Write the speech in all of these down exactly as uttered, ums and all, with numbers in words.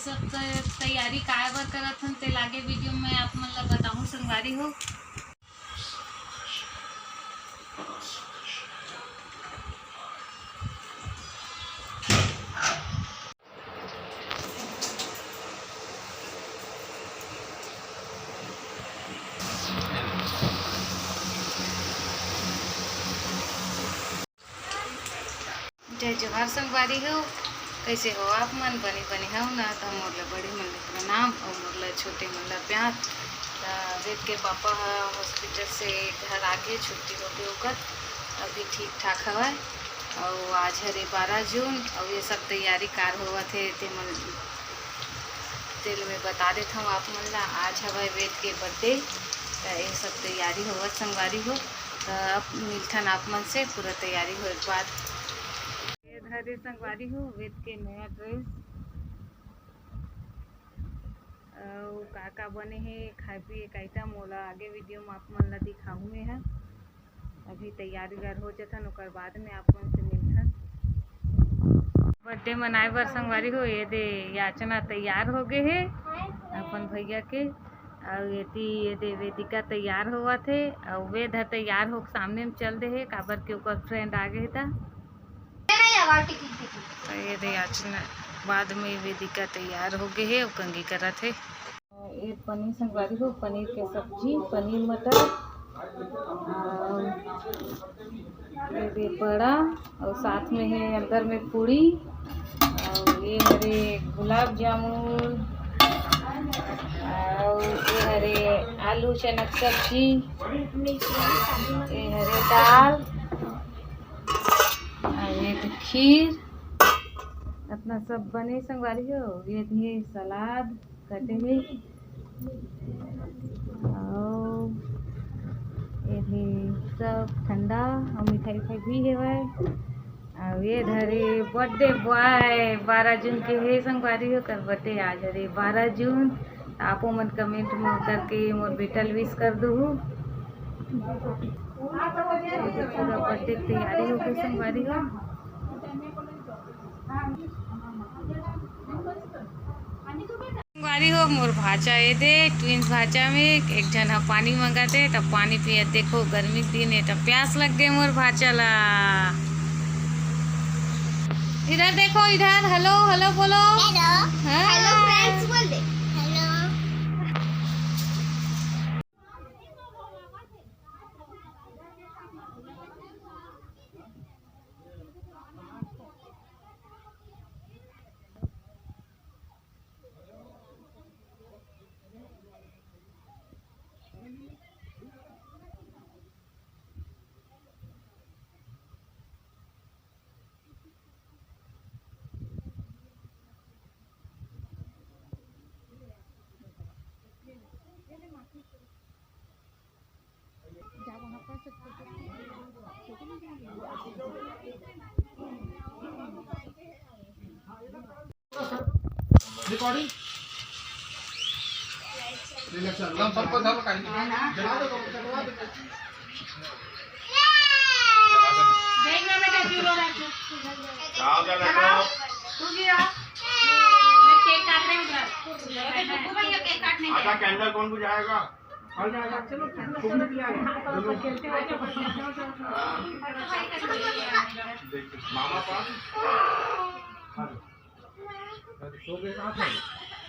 सब त-, तैयारी काय बर करत हन, तेला आगे वीडियो में आप मन ला बताहूँ संगवारी हो। जय जोहार संगवारी हो, कइसे हो आप मन? बने बने हव ना? त मोर ला बड़े मन ला प्रणाम अउ मोर ला छोटे मन ला प्यार। त वेद के पापा ह हॉस्पिटल से घर आके छुट्टी होके ओकर, अभी ठीक ठाक हवय। अउ आज हरे बारह जून, अउ ये सब तैयारी कार होवत हे, ते मन तेल में बता देत हव आप मन ला। आज हवय वेद के बर्थडे, त ये सब तैयारी होवत संगवारी हो। त अब मिलथन आप मन से पूरा तैयारी होए के बाद। ये धरे संगवारी हो वेद के नया ड्रेस, अउ का का बने हे खाए पिए के आइटम, ओला आगे वीडियो में आप मन ला दिखाहूँ मैं ह। अभी तैयारी वर हो जथन, ओकर बाद में आप मन से मिलथन। बर्थडे मनाए बर संगवारी हो, ये दे याचना तैयार हो गे हे अपन भैया के, अउ एती ये दे वेदिका तैयार होवत हे, अउ वेद ह तैयार होके सामने में चल दे हे, काबर के ओकर फ्रेंड आ गे हे त। त ये दे याचना, बाद में वेदिका तैयार हो गे हे, अउ कंघी करत हे। ये पनीर संगवारी हो, पनीर के सब्जी, पनीर मटर, अउ ये दे बड़ा, अउ साथ में हे अंदर में पूड़ी, अउ ये हरे गुलाब जामुन, अउ ये हरे आलू चना के सब्जी, ये हरे दाल, अउ ये दे खीर। अतना सब बने संगवारी हो, ये दे सलाद कटे हे, अउ ये दे सब ठंडा अउ मिठाई उठाई भी हेवय। अउ ये धरे बर्थडे बॉय, बारह जून के हे संगवारी हो, ओकर बर्थडे आज हरे बारह जून। आपो मन कमेंट में करके मोर बेटा ल विश कर दुहू। पूरा बर्थडे के तैयारी हो गे संगवारी हो। संगवारी हो, मोर भांचा ए दे, ट्विंस भांचा में एक झन ह पानी मंगत हे, त पानी पियत, देखो गर्मी के दिन हे, त प्यास लग गे मोर भांचा ला। इधर देखो, इधर, हेलो, हेलो बोलो। हेलो। हाँ। हेलो फ्रेंड्स बोल दे। हेलो। रिकॉर्डिंग। सबको धर, कहीं नहीं। आधा कैंडल कौन बुझाएगा? मामा पास।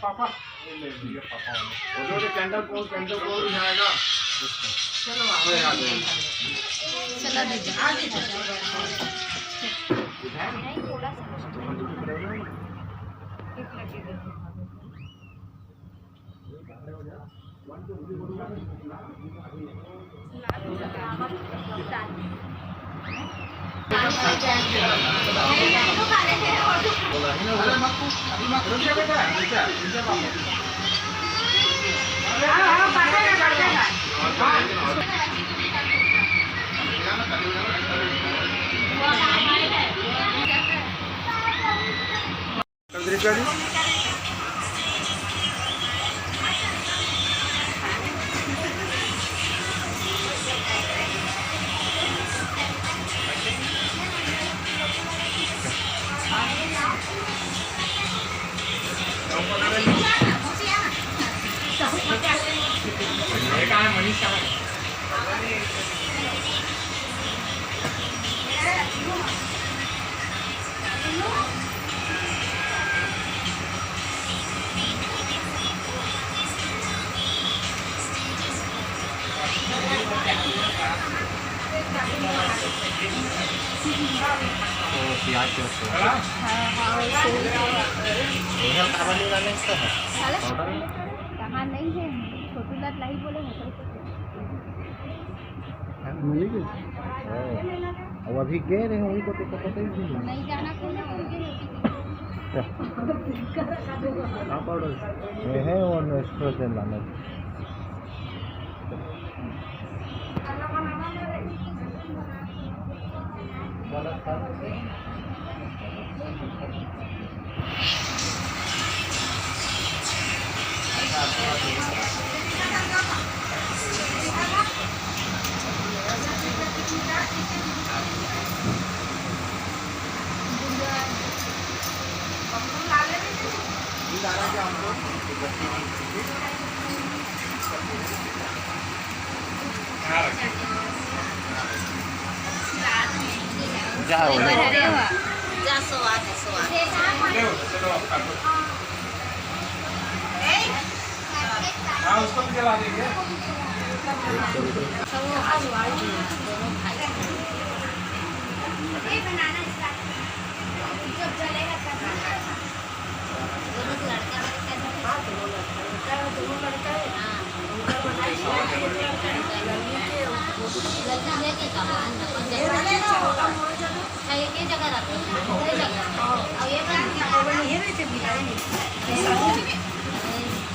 पापा। वो जो कैंडल कौन, कैंडल कौन बुझाएगा? चलो, आ जाओ। चलो दीदी। तो प्याज के उसको। हाँ, हाँ, वही सही है। रोहन का बनी लाने से है। साले पाउडर? कहाँ नहीं है? छोटू लाल नहीं बोले होटल पे। मिली गई? हाँ। अब अभी गए रहे, वही को तो पता ही नहीं। नहीं जाना, कौन है? क्या? हाँ, पाउडर। ये है और एक्स्ट्रा लाना। जा, हो गया। जा, स्वाद है, स्वाद। हाँ, उसको भी जला देंगे।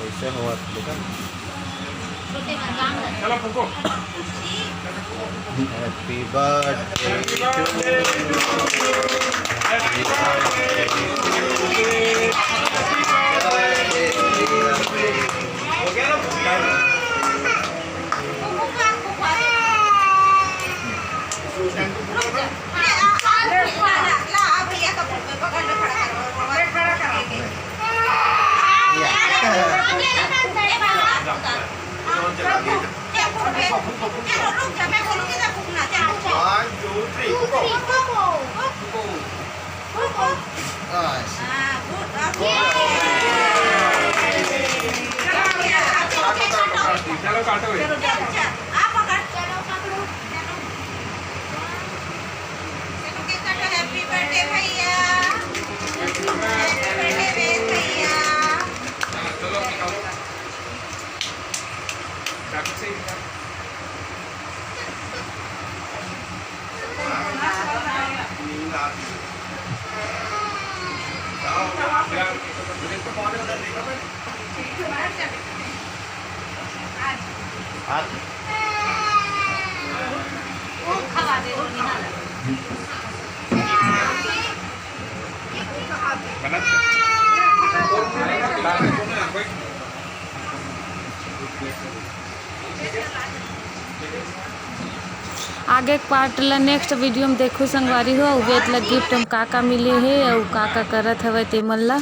कैसे हो आप, देखा? चलो, फूको। Happy birthday to you। Happy birthday to you। हो गया ना? One, two, three, go। Nice। चलो, काटो भाई। Happy birthday भैया। Happy birthday भैया। चलो, चलो, चलो। आगे के part ला next video में देखू संगवारी हो, अउ वेद ला gift में का का मिले हे अउ का का करत हवय ते मन ला।